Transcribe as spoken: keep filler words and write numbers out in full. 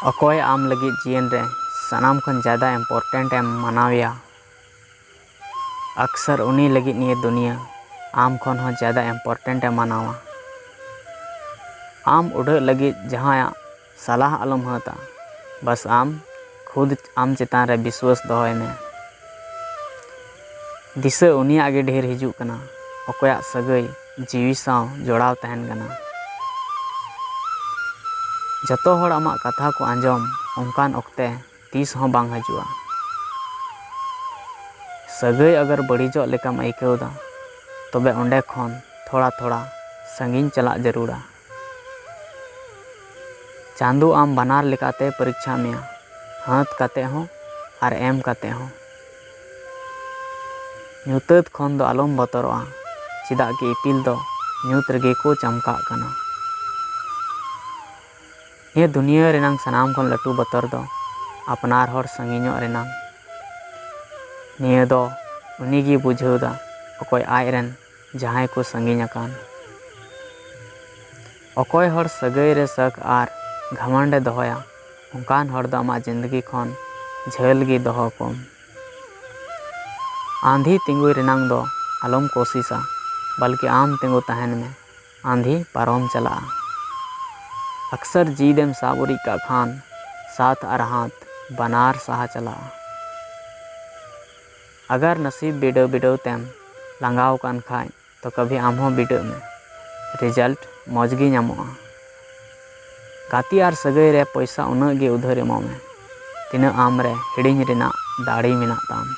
ᱚᱠᱚᱭ ᱟᱢ ᱞᱟᱹᱜᱤᱫ ᱡᱤᱭᱚᱱ ᱨᱮ ᱥᱟᱱᱟᱢ ᱠᱷᱚᱱ ᱡᱟᱫᱟ important ᱮᱢ ᱢᱟᱱᱟᱣᱮᱭᱟ, ᱟᱠᱥᱟᱨ ᱩᱱᱤ ᱞᱟᱹᱜᱤᱫ ᱱᱤᱭᱟᱹ ᱫᱩᱱᱤᱭᱟᱹ ᱟᱢ ᱠᱷᱚᱱ ᱦᱚᱸ ᱡᱟᱫᱟ important ᱮ ᱢᱟᱱᱟᱣᱟ᱾ ᱟᱢ ᱩᱰᱟᱹᱜ ᱞᱟᱹᱜᱤᱫ ᱡᱟᱦᱟᱸᱭᱟᱜ ᱥᱟᱞᱟᱦ ᱟᱞᱚᱢ ᱦᱟᱹᱛᱟ, ᱵᱟᱥ ᱟᱢ ᱠᱷᱩᱫ ᱟᱢ ᱪᱮᱛᱟᱱ ᱨᱮ ᱵᱤᱥᱣᱟᱹᱥ ᱫᱚᱦᱚᱭ ᱢᱮ᱾ ᱫᱤᱥᱟᱹ ᱩᱱᱤᱭᱟᱜ ᱜᱮ ᱰᱷᱮᱨ ᱦᱤᱡᱩᱜ ᱠᱟᱱᱟ, ᱚᱠᱚᱭᱟᱜ ᱥᱟᱹᱜᱟᱹᱭ ᱡᱤᱣᱤ ᱥᱟᱶ ᱡᱚᱲᱟᱣ ᱛᱟᱦᱮᱱ ᱠᱟᱱᱟ᱾ ᱡᱚᱛᱚ ᱦᱚᱲ ᱟᱢᱟᱜ ᱠᱟᱛᱷᱟ ᱠᱚ ᱟᱸᱡᱚᱢ, ᱚᱱᱠᱟᱱ ᱚᱠᱛᱮ ᱛᱤᱥ ᱦᱚᱸ ᱵᱟᱝ ᱦᱤᱡᱩᱜᱼᱟ᱾ ᱥᱟᱹᱜᱟᱹᱭ ᱟᱜᱟᱨ ᱵᱟᱹᱲᱤᱡᱚᱜ ᱞᱮᱠᱟᱢ ᱟᱹᱭᱠᱟᱹᱣ ᱫᱟ, ᱛᱚᱵᱮ ᱚᱸᱰᱮ ᱠᱷᱚᱱ ᱛᱷᱚᱲᱟ ᱛᱷᱚᱲᱟ ᱥᱟᱺᱜᱤᱧ ᱪᱟᱞᱟᱜ ᱡᱟᱹᱨᱩᱲᱟ᱾ ᱪᱟᱸᱫᱚ ᱟᱢ ᱵᱟᱱᱟᱨ ᱞᱮᱠᱟᱛᱮ ᱯᱚᱨᱤᱠᱪᱷᱟ ᱢᱮᱭᱟ, ᱦᱟᱹᱛ ᱠᱟᱛᱮ ᱦᱚᱸ ᱟᱨ ᱮᱢ ᱠᱟᱛᱮ ᱦᱚᱸ᱾ ᱧᱩᱛᱟᱹᱛ ᱠᱷᱚᱱ ᱫᱚ ᱟᱞᱚᱢ ᱵᱚᱛᱚᱨᱚᱜᱼᱟ, ᱪᱮᱫᱟᱜ ᱠᱤ ᱤᱯᱤᱞ ᱫᱚ ᱧᱩᱛ ᱨᱮᱜᱮ ᱠᱚ ᱪᱟᱢᱠᱟᱜ ᱠᱟᱱᱟ᱾ ᱱᱤᱭᱟᱹ ᱫᱩᱱᱤᱭᱟᱹ ᱨᱮᱱᱟᱝ ᱥᱟᱱᱟᱢ ᱠᱷᱚᱱ ᱞᱟᱹᱴᱩ ᱵᱚᱛᱚᱨ ᱫᱚ ᱟᱯᱱᱟᱨ ᱦᱚᱲ ᱥᱟᱺᱜᱤᱧᱚᱜ ᱨᱮᱱᱟᱝ᱾ ᱱᱤᱭᱟᱹ ᱫᱚ ᱩᱱᱤ ᱜᱮ ᱵᱩᱡᱷᱟᱹᱣ ᱫᱟ, ᱚᱠᱚᱭ ᱟᱡ ᱨᱮᱱ ᱡᱟᱦᱟᱸᱭ ᱠᱚ ᱥᱟᱺᱜᱤᱧ ᱟᱠᱟᱱ᱾ ᱚᱠᱚᱭ ᱦᱚᱲ ᱥᱟᱹᱜᱟᱹᱭ ᱨᱮ ᱥᱟᱹᱠ ᱟᱨ ᱜᱷᱟᱢᱚᱸᱰ ᱮ ᱫᱚᱦᱚᱭᱟ, ᱚᱱᱠᱟᱱ ᱦᱚᱲ ᱫᱚ ᱟᱢᱟᱜ ᱡᱤᱱᱫᱮᱜᱤ ᱠᱷᱚᱱ ᱡᱷᱟᱹᱞ ᱜᱮ ᱫᱚᱦᱚ ᱠᱚᱢ᱾ ᱟᱸᱫᱷᱤ ᱛᱤᱸᱜᱩᱭ ᱨᱮᱱᱟᱝ ᱫᱚ ᱟᱞᱚᱢ ᱠᱳᱥᱤᱥᱟ, ᱵᱚᱞᱠᱤ ᱟᱢ ᱛᱤᱸᱜᱩ ᱛᱟᱦᱮᱱ ᱢᱮ, ᱟᱸᱫᱷᱤ ᱯᱟᱨᱚᱢ ᱪᱟᱞᱟᱜᱼᱟ᱾ ᱟᱠᱥᱟᱨ ᱡᱤᱫ ᱮᱢ ᱥᱟᱵ ᱩᱨᱤᱡ ᱠᱟᱜ ᱠᱷᱟᱱ, ᱥᱟᱛ ᱟᱨ ᱦᱟᱛ ᱵᱟᱱᱟᱨ ᱥᱟᱦᱟ ᱪᱟᱞᱟᱜᱼᱟ᱾ ᱟᱜᱟᱨ ᱱᱟᱥᱤᱵ ᱵᱤᱰᱟᱹᱣ ᱵᱤᱰᱟᱹᱣ ᱛᱮᱢ ᱞᱟᱸᱜᱟᱣ ᱟᱠᱟᱱ ᱠᱷᱟᱡ, ᱛᱚ ᱠᱟᱵᱷᱤ ᱟᱢ ᱦᱚᱸ ᱵᱤᱰᱟᱹᱜ ᱢᱮ᱾ ᱨᱮᱡᱟᱞᱴ ᱢᱚᱡᱽ ᱜᱮ ᱧᱟᱢᱚᱜᱼᱟ᱾ ᱜᱟᱛᱮ ᱟᱨ ᱥᱟᱹᱜᱟᱹᱭ ᱨᱮ ᱯᱚᱭᱥᱟ ᱩᱱᱟᱹᱜ ᱜᱮ ᱩᱫᱷᱟᱹᱨ ᱮᱢᱚᱜ ᱢᱮ, ᱛᱤᱱᱟᱹᱜ ᱟᱢ ᱨᱮ ᱦᱤᱲᱤᱧ ᱨᱮᱱᱟᱜ ᱫᱟᱲᱮ ᱢᱮᱱᱟᱜ ᱛᱟᱢ᱾